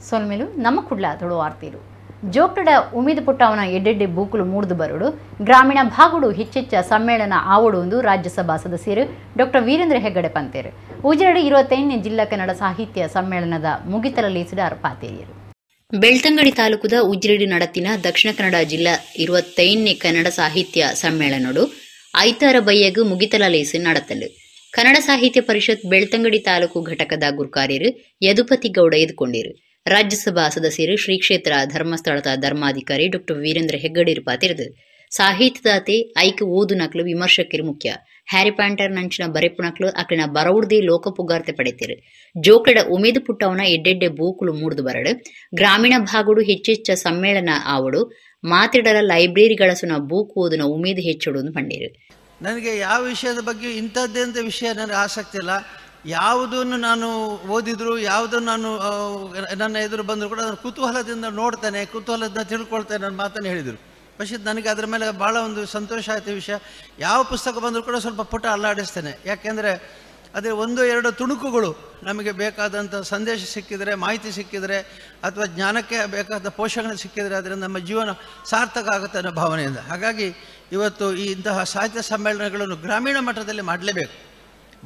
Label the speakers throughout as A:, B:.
A: ಸೊಲ್ಮೆಲು ನಮ್ಮ ಕುಡ್ಲ ತುಳುವಾರ್ತಿರು ಜೋಕ್ಟಡ ಉಮೇದು ಪುಟ್ಟವನ ಎಡ್ಡೆಡ್ಡೆ ಬೂಕುಲು ಮೂಡ್ದು ಬರುಡು ಗ್ರಾಮೀಣ ಭಾಗುಡು ಹೆಚ್ಚೆಚ್ಚ ಸಮ್ಮೇಳನ ಆವಡು ಎಂದು ರಾಜ್ಯಸಭಾ ಸದಸ್ಯರು ಡಾಕ್ಟರ್ ವೀರೇಂದ್ರ ಹೆಗ್ಗಡೆ ಪಂತೇರು. ಉಜಿರಡು 25ನೇ ಜಿಲ್ಲಾ ಕನ್ನಡ ಸಾಹಿತ್ಯ ಸಮ್ಮೇಳನದ ಮುಗಿತಲಲ್ಲಿ ಸಿಡಾರ್ ಪಾತೇರಿಯರು.
B: ಬೆಳ್ತಂಗಡಿ ತಾಲೂಕುದ ಉಜಿರಡಿ ನಡತಿನ ದಕ್ಷಿಣ ಕನ್ನಡ ಜಿಲ್ಲಾ 25ನೇ ಕನ್ನಡ ಸಾಹಿತ್ಯ ಸಮ್ಮೇಳನಡು ಐತಾರ ಬಯ್ಯಗು ಮುಗಿತಲ ಲೇಸು ನಡತಲು. ಕನ್ನಡ ಸಾಹಿತ್ಯ ಪರಿಷತ್ ಬೆಳ್ತಂಗಡಿ ತಾಲೂಕು ಘಟಕದ ಗುರ್ಕಾರ್ಯರು ಯದುಪತಿ ಗೌಡ ಎದ್ಕೊಂಡಿರು. ರಾಜ್ಯಸಭಾ ಸದಸ್ಯರು ಶ್ರೀ ಕ್ಷೇತ್ರ ಧರ್ಮಸ್ಥಳದ ಧರ್ಮಾಧಿಕಾರಿ ಡಾಕ್ಟರ್ ವೀರೇಂದ್ರ ಹೆಗ್ಗಡೇರು ಪಾತಿರದು. ಸಾಹಿತ್ಯದಾತೆ ಐಕ್ ಓದು ನಕಲು ವಿಮರ್ಶಕರು ಮುಖ್ಯ. ಹ್ಯಾರಿ ಪ್ಯಾಂಟರ್ ನಂಚಿನ ಬರೆಪುಣಕ್ಲು ಅಕ್ಲಿನ ಬರವುಡ್ದೇ ಲೋಕ ಪುಗಾರ್ತೆ ಪಡೆತಿರು. ಜೋಕಡ ಉಮೇದು ಪುಟ್ಟವನ ಎಡ್ಡೆಡ್ಡೆ ಬೂಕುಲು ಮೂಡ್ದು ಬರಡು. ಗ್ರಾಮೀಣ ಭಾಗುಡು ಹೆಚ್ಚೆಚ್ಚ ಸಮ್ಮೇಳನ ಆವಡು ಮಾತಿಡರ ಲೈಬ್ರರಿಗಳಸುನ ಬೂಕು ಓದುನ ಉಮೇದು ಹೆಚ್ಚುಡು ಪಂಡೇರು.
C: ನನಗೆ ಯಾವ ವಿಷಯದ ಬಗ್ಗೆ ಇಂಥದ್ದೇ ಅಂತ ವಿಷಯ ನನಗೆ ಆಸಕ್ತಿ ಇಲ್ಲ. ಯಾವುದನ್ನು ನಾನು ಓದಿದ್ರು, ಯಾವುದನ್ನು ನಾನು ನನ್ನ ಎದುರು ಬಂದರೂ ಕೂಡ ಅದನ್ನು ಕುತೂಹಲದಿಂದ ನೋಡ್ತೇನೆ, ಕುತೂಹಲದಿಂದ ತಿಳ್ಕೊಳ್ತೇನೆ ನನ್ನ ಮಾತನ್ನು ಹೇಳಿದರು. ಪಶ್ಚಿತ್ ನನಗೆ ಅದರ ಮೇಲೆ ಭಾಳ ಒಂದು ಸಂತೋಷ ಆಯಿತು ವಿಷಯ. ಯಾವ ಪುಸ್ತಕ ಬಂದರೂ ಕೂಡ ಸ್ವಲ್ಪ ಪುಟ ಅಲ್ಲಾಡಿಸ್ತೇನೆ. ಯಾಕೆಂದರೆ ಅದೇ ಒಂದು ಎರಡು ತುಣುಕುಗಳು ನಮಗೆ ಬೇಕಾದಂಥ ಸಂದೇಶ ಸಿಕ್ಕಿದರೆ, ಮಾಹಿತಿ ಸಿಕ್ಕಿದರೆ, ಅಥವಾ ಜ್ಞಾನಕ್ಕೆ ಬೇಕಾದ ಪೋಷಣೆ ಸಿಕ್ಕಿದರೆ ಅದರಿಂದ ನಮ್ಮ ಜೀವನ ಸಾರ್ಥಕ ಆಗುತ್ತೆ ಅನ್ನೋ ಭಾವನೆಯಿಂದ. ಹಾಗಾಗಿ ಇವತ್ತು ಈ ಇಂತಹ ಸಾಹಿತ್ಯ ಸಮ್ಮೇಳನಗಳನ್ನು ಗ್ರಾಮೀಣ ಮಟ್ಟದಲ್ಲಿ ಮಾಡಲೇಬೇಕು.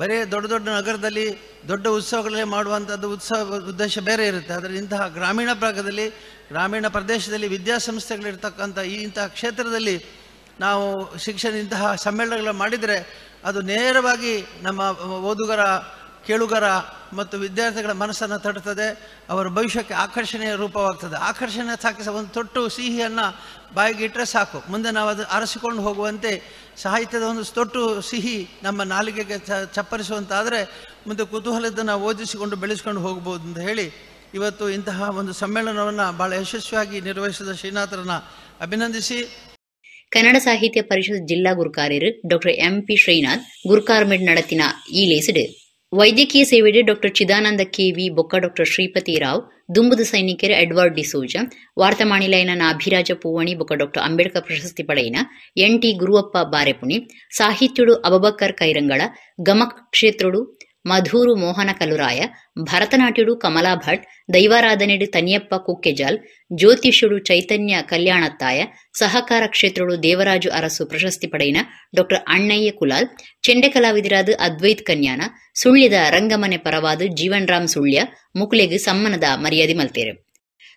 C: ಬರೀ ದೊಡ್ಡ ದೊಡ್ಡ ನಗರದಲ್ಲಿ ದೊಡ್ಡ ಉತ್ಸವಗಳಲ್ಲಿ ಮಾಡುವಂಥದ್ದು ಉತ್ಸವ ಉದ್ದೇಶ ಬೇರೆ ಇರುತ್ತೆ. ಆದರೆ ಇಂತಹ ಗ್ರಾಮೀಣ ಭಾಗದಲ್ಲಿ, ಗ್ರಾಮೀಣ ಪ್ರದೇಶದಲ್ಲಿ ವಿದ್ಯಾಸಂಸ್ಥೆಗಳಿರ್ತಕ್ಕಂಥ ಈ ಇಂತಹ ಕ್ಷೇತ್ರದಲ್ಲಿ ನಾವು ಶಿಕ್ಷಣ ಇಂತಹ ಸಮ್ಮೇಳನಗಳನ್ನು ಮಾಡಿದರೆ ಅದು ನೇರವಾಗಿ ನಮ್ಮ ಓದುಗರ, ಕೇಳುಗರ ಮತ್ತು ವಿದ್ಯಾರ್ಥಿಗಳ ಮನಸ್ಸನ್ನು ತಟ್ಟುತ್ತದೆ. ಅವರ ಭವಿಷ್ಯಕ್ಕೆ ಆಕರ್ಷಣೆಯ ರೂಪವಾಗ್ತದೆ. ಆಕರ್ಷಣೆ ಸಾಕಿಸ ಒಂದು ತೊಟ್ಟು ಸಿಹಿಯನ್ನು ಬಾಯಿಗೆ ಇಟ್ಟರೆ ಸಾಕು, ಮುಂದೆ ನಾವು ಅದು ಅರಸಿಕೊಂಡು ಹೋಗುವಂತೆ ಸಾಹಿತ್ಯದ ಒಂದು ತೊಟ್ಟು ಸಿಹಿ ನಮ್ಮ ನಾಲಿಗೆಗೆ ಚಪ್ಪರಿಸುವಂತಾದರೆ ಮುಂದೆ ಕುತೂಹಲದಿಂದ ನಾವು ಓದಿಸಿಕೊಂಡು ಬೆಳೆಸಿಕೊಂಡು ಹೋಗ್ಬೋದು ಅಂತ ಹೇಳಿ ಇವತ್ತು ಇಂತಹ ಒಂದು ಸಮ್ಮೇಳನವನ್ನು ಭಾಳ ಯಶಸ್ವಿಯಾಗಿ ನಿರ್ವಹಿಸಿದ ಶ್ರೀನಾಥರನ್ನು ಅಭಿನಂದಿಸಿ.
B: ಕನ್ನಡ ಸಾಹಿತ್ಯ ಪರಿಷತ್ ಜಿಲ್ಲಾ ಗುರುಕಾರ್ಯರು ಡಾಕ್ಟರ್ ಎಂಪಿ ಶ್ರೀನಾಥ್ ಗುರುಕಾರ್ಮೆಡ್ ನಡತಿನ ಈ ಲೇಸಿಡು ವೈದ್ಯಕೀಯ ಸೇವೆಡೆ ಡಾಕ್ಟರ್ ಚಿದಾನಂದ ಕೆವಿ ಬೊಕ್ಕ ಡಾಕ್ಟರ್ ಶ್ರೀಪತಿ ರಾವ್, ದುಂಬುದ ಸೈನಿಕರು ಎಡ್ವರ್ಡ್ ಡಿಸೋಜ, ವಾರ್ತಾಮಾಣಿಲೈನ ನಾಭಿರಾಜ ಪೂವಣಿ ಬೊಕ್ಕ ಡಾಕ್ಟರ್ ಅಂಬೇಡ್ಕರ್ ಪ್ರಶಸ್ತಿ ಪಡೆಯಿನ ಎನ್ ಟಿ ಗುರುವಪ್ಪ ಬಾರೆಪುಣಿ, ಸಾಹಿತ್ಯುಡು ಅಬಬಕರ್ ಕೈರಂಗಳ, ಗಮಕ್ ಕ್ಷೇತ್ರುಡು ಮಧೂರು ಮೋಹನ ಕಲುರಾಯ, ಭರತನಾಟ್ಯುಡು ಕಮಲಾ ಭಟ್, ದೈವಾರಾಧನೆಡು ತನಿಯಪ್ಪ ಕುಕ್ಕೆಜಾಲ್, ಜ್ಯೋತಿಷ್ಯುಡು ಚೈತನ್ಯ ಕಲ್ಯಾಣತ್ತಾಯ, ಸಹಕಾರ ಕ್ಷೇತ್ರಡು ದೇವರಾಜು ಅರಸು ಪ್ರಶಸ್ತಿ ಪಡೆಯಿನ ಡಾಕ್ಟರ್ ಅಣ್ಣಯ್ಯ ಕುಲಾಲ್, ಚೆಂಡೆ ಕಲಾವಿದರಾದ ಅದ್ವೈತ್ ಕನ್ಯಾನ, ಸುಳ್ಯದ ರಂಗಮನೆ ಪರವಾದ ಜೀವನ್ರಾಮ್ ಸುಳ್ಯ ಮುಕುಲೆಗ್ ಸಮ್ಮನದ ಮರ್ಯಾದೆ ಮಲ್ತೇರು.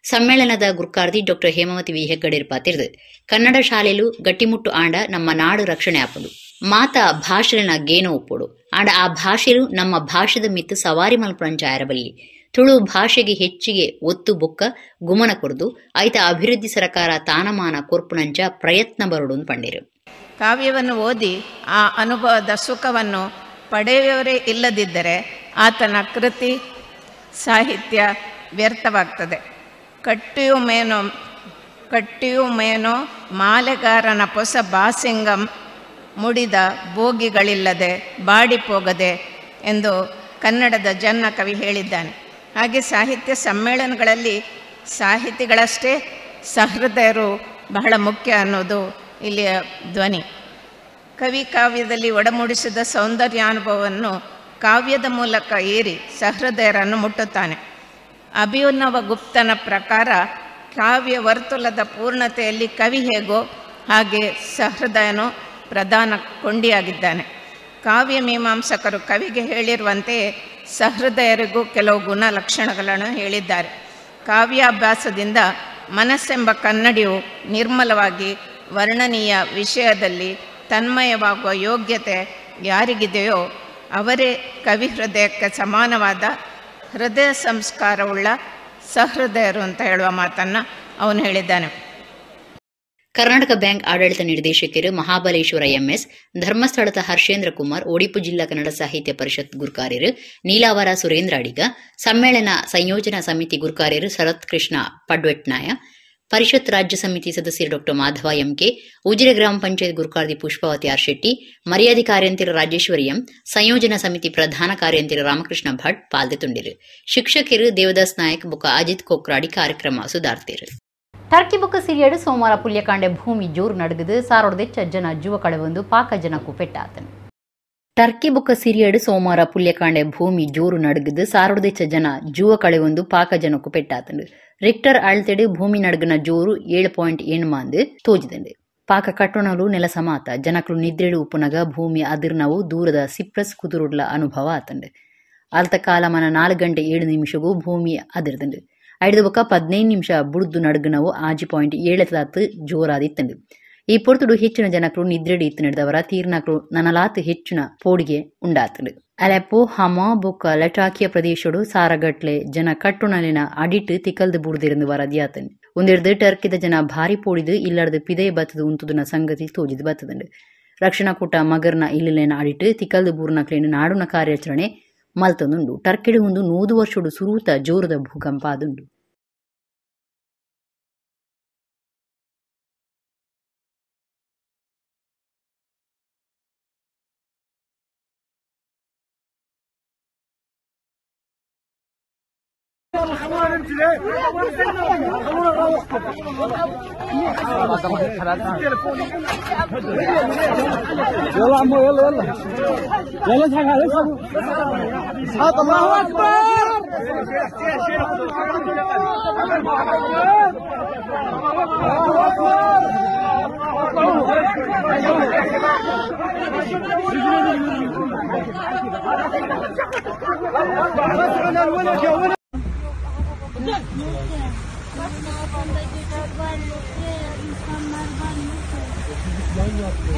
B: ಸಮ್ಮೇಳನದ ಗುರ್ಕಾರ್ದಿ ಡಾಕ್ಟರ್ ಹೇಮಾವತಿ ವಿ ಹೆಗ್ಗಡೇರ್ ಪಾತಿರ್ದು. ಕನ್ನಡ ಶಾಲೆಲು ಗಟ್ಟಿಮುಟ್ಟು ಆಂಡ ನಮ್ಮ ನಾಡು ರಕ್ಷಣೆ ಆಪುಂಡು. ಮಾತಾ ಭಾಷೆನ ಗೇನೋ ಒಪ್ಪುಡು ಆಂಡ ಆ ಭಾಷೆಲು ನಮ್ಮ ಭಾಷೆದ ಮಿತ್ತು ಸವಾರಿ ಮಲ್ಪುನಂಚ ಆಯರಬಲ್ಲಿ. ತುಳು ಭಾಷೆಗೆ ಹೆಚ್ಚಿಗೆ ಒತ್ತು ಬೊಕ್ಕ ಗುಮನ ಕೊರ್ದು ಐತ ಅಭಿವೃದ್ಧಿ ಸರಕಾರ ತಾನಮಾನ ಕೊರ್ಪುನಂಚ ಪ್ರಯತ್ನ ಬರುಡು ಪಂಡಿರು.
D: ಕಾವ್ಯವನ್ನು ಓದಿ ಆ ಅನುಭವದ ಸುಖವನ್ನು ಪಡೆಯುವವರೇ ಇಲ್ಲದಿದ್ದರೆ ಆತನ ಕೃತಿ ಸಾಹಿತ್ಯ ವ್ಯರ್ಥವಾಗ್ತದೆ. ಕಟ್ಟಿಯು ಮೇನೋ ಮಾಲೆಗಾರನ ಪೊಸ ಬಾಸಿಂಗಂ ಮುಡಿದ ಬೋಗಿಗಳಿಲ್ಲದೆ ಬಾಡಿಪೋಗದೆ ಎಂದು ಕನ್ನಡದ ಜನ್ನ ಕವಿ ಹೇಳಿದ್ದಾನೆ. ಹಾಗೆ ಸಾಹಿತ್ಯ ಸಮ್ಮೇಳನಗಳಲ್ಲಿ ಸಾಹಿತಿಗಳಷ್ಟೇ ಸಹೃದಯರು ಬಹಳ ಮುಖ್ಯ ಅನ್ನೋದು ಇಲ್ಲಿಯ ಧ್ವನಿ. ಕವಿ ಕಾವ್ಯದಲ್ಲಿ ಒಡಮೂಡಿಸಿದ ಸೌಂದರ್ಯಾನುಭವವನ್ನು ಕಾವ್ಯದ ಮೂಲಕ ಏರಿ ಸಹೃದಯರನ್ನು ಮುಟ್ಟುತ್ತಾನೆ. ಅಭಿನವ ಗುಪ್ತನ ಪ್ರಕಾರ ಕಾವ್ಯ ವರ್ತುಲದ ಪೂರ್ಣತೆಯಲ್ಲಿ ಕವಿ ಹೇಗೋ ಹಾಗೆ ಸಹೃದಯನು ಪ್ರಧಾನ ಕೊಂಡಿಯಾಗಿದ್ದಾನೆ. ಕಾವ್ಯ ಮೀಮಾಂಸಕರು ಕವಿಗೆ ಹೇಳಿರುವಂತೆಯೇ ಸಹೃದಯರಿಗೂ ಕೆಲವು ಗುಣಲಕ್ಷಣಗಳನ್ನು ಹೇಳಿದ್ದಾರೆ. ಕಾವ್ಯಾಭ್ಯಾಸದಿಂದ ಮನಸ್ಸೆಂಬ ಕನ್ನಡಿಯು ನಿರ್ಮಲವಾಗಿ ವರ್ಣನೀಯ ವಿಷಯದಲ್ಲಿ ತನ್ಮಯವಾಗುವ ಯೋಗ್ಯತೆ ಯಾರಿಗಿದೆಯೋ ಅವರೇ ಕವಿ ಹೃದಯಕ್ಕೆ ಸಮಾನವಾದ ಹೃದಯ ಸಂಸ್ಕಾರವುಳ್ಳ ಸಹೃದಯರು ಅಂತ ಹೇಳುವ ಮಾತನ್ನು ಅವನು ಹೇಳಿದ್ದಾನೆ.
B: ಕರ್ನಾಟಕ ಬ್ಯಾಂಕ್ ಆಡಳಿತ ನಿರ್ದೇಶಕರು ಮಹಾಬಲೇಶ್ವರ ಎಂಎಸ್, ಧರ್ಮಸ್ಥಳದ ಹರ್ಷೇಂದ್ರ ಕುಮಾರ್, ಒಡಿಪು ಜಿಲ್ಲಾ ಕನ್ನಡ ಸಾಹಿತ್ಯ ಪರಿಷತ್ ಗುರುಕಾರ್ಯರು ನೀಲಾವರ ಸುರೇಂದ್ರ ಅಡಿಗ, ಸಮ್ಮೇಳನ ಸಂಯೋಜನಾ ಸಮಿತಿ ಗುರುಕಾರ್ಯರು ಶರತ್ ಕೃಷ್ಣ ಪಡ್ವೆಟ್ನಾಯ, ಪರಿಷತ್ ರಾಜ್ಯ ಸಮಿತಿ ಸದಸ್ಯರು ಡಾಕ್ಟರ್ ಮಾಧವ ಎಂಕೆ, ಉಜಿರೆ ಗ್ರಾಮ ಪಂಚಾಯತ್ ಗುರುಕಾರ್ದಿ ಪುಷ್ಪಾವತಿ ಆರ್ ಶೆಟ್ಟಿ, ಮರ್ಯಾದೆ ಕಾರ್ಯಂತಿರು ರಾಜೇಶ್ವರಿ ಎಂ, ಸಂಯೋಜನಾ ಸಮಿತಿ ಪ್ರಧಾನ ಕಾರ್ಯಂತಿರು ರಾಮಕೃಷ್ಣ ಭಟ್ ಪಾಲ್ದೆ ತುಂಡಿರು. ಶಿಕ್ಷಕರು ದೇವದಾಸ್ ನಾಯಕ್ ಬೊಕ್ಕ ಅಜಿತ್ ಕೊಕ್ರಾಡಿ ಕಾರ್ಯಕ್ರಮ ಸುಧಾರ್ತಿರು.
A: ಟರ್ಕಿ ಬೊಕ್ಕ ಸಿರಿಯಾಡು ಸೋಮವಾರ ಪುಲ್ಯಕಾಂಡೆ ಭೂಮಿ ಜೋರು ನಡುಗದು ಸಾರೋಡ್ದೆಚ್ಚ ಜನ ಜೀವ ಕಳೆವೊಂದು ಪಾಕ ಜನಕ್ಕೂ ಪೆಟ್ಟಾತನು.
B: Turkey ಬೊಕ್ಕ ಸಿರಿಯಡ್ ಸೋಮವಾರ ಪುಲ್ಯಕಾಂಡೆ ಭೂಮಿ ಜೋರು ನಡುಗದು ಸಾರೊಡ್ದೆಚ್ಚ ಜನ ಜೂವ ಕಳೆವೊಂದು ಪಾಕ ಜನಕ್ಕೂ ಪೆಟ್ಟಾತಂಡು. ರಿಕ್ಟರ್ ಅಳ್ತೆಡು ಭೂಮಿ ನಡುಗನ ಜೋರು 7.8 ಮಾಂದು ತೋಜಿದಂಡು. ಪಾಕ ಕಟ್ಟೊಣಲು ನೆಲ ಸಮಾತ ಜನಕ್ಲು ನಿದ್ರೆಡು ಉಪ್ಪುನಗ ಭೂಮಿ ಅದಿರ್ನವು ದೂರದ ಸಿಪ್ರಸ್ ಕುದುರುಡ್ಲ ಅನುಭವ ಆತಂಡು. ಅಲ್ತ ಕಾಲಮಾನ 4 ಗಂಟೆ 7 ನಿಮಿಷಗೂ ಭೂಮಿ ಅದಿರ್ದಂಡು. ಐದು ಬೊಕ್ಕ 15 ನಿಮಿಷ ಬುಡ್ದು ನಡುಗನವು 6.7 ಜೋರಾದಿತ್ತಂಡು. ಈ ಪೊರ್ತುಡು ಹೆಚ್ಚಿನ ಜನಕ್ರು ನಿದ್ರೆಡು ಇತ್ತು ನಡೆದವರ ತೀರ್ನಕ್ರು ನನಲಾತ್ ಹೆಚ್ಚಿನ ಪೋಡಿಗೆ ಉಂಡಾತಂಡು. ಅಲೆಪ್ಪೋ ಹಮ ಬೊಕ್ಕ ಲಟಾಕಿಯ ಪ್ರದೇಶಡು ಸಾರಗಟ್ಲೆ ಜನ ಕಟ್ಟುನಲಿನ ಅಡಿಟ್ಟು ತಿಕಲ್ದು ಬುಡ್ದಿರಂದು ವರದಿಯಾತಂಡು. ಒಂದೆಡ್ದು ಟರ್ಕಿದ ಜನ ಭಾರಿ ಪೋಡಿದು ಇಲ್ಲಡ್ದು ಪಿದೆ ಬತ್ತದು ಉಂತುದುನ ಸಂಗತಿ ತೋಜಿದು ಬತ್ತದಂಡು. ರಕ್ಷಣಾ ಕೂಟ ಮಗರ್ನ ಇಲ್ಲಲೇನ ಅಡಿಟ್ಟು ತಿಕಲ್ದು ಬೂರ್ನಕ್ಲೇನು ನಾಡುನ ಕಾರ್ಯಾಚರಣೆ ಮಲ್ತಂದುಂಡು. ಟರ್ಕಿಡು ಒಂದು 100 ವರ್ಷಡು ಸುರೂತ ಜೋರದ ಭೂಕಂಪ ಆದುಂಡು.
E: خلونا نمشي ليه؟ خلونا نروحكم. يلا عمو يلا يلا يلا اضحك على اسحاق. الله اكبر. الله اكبر.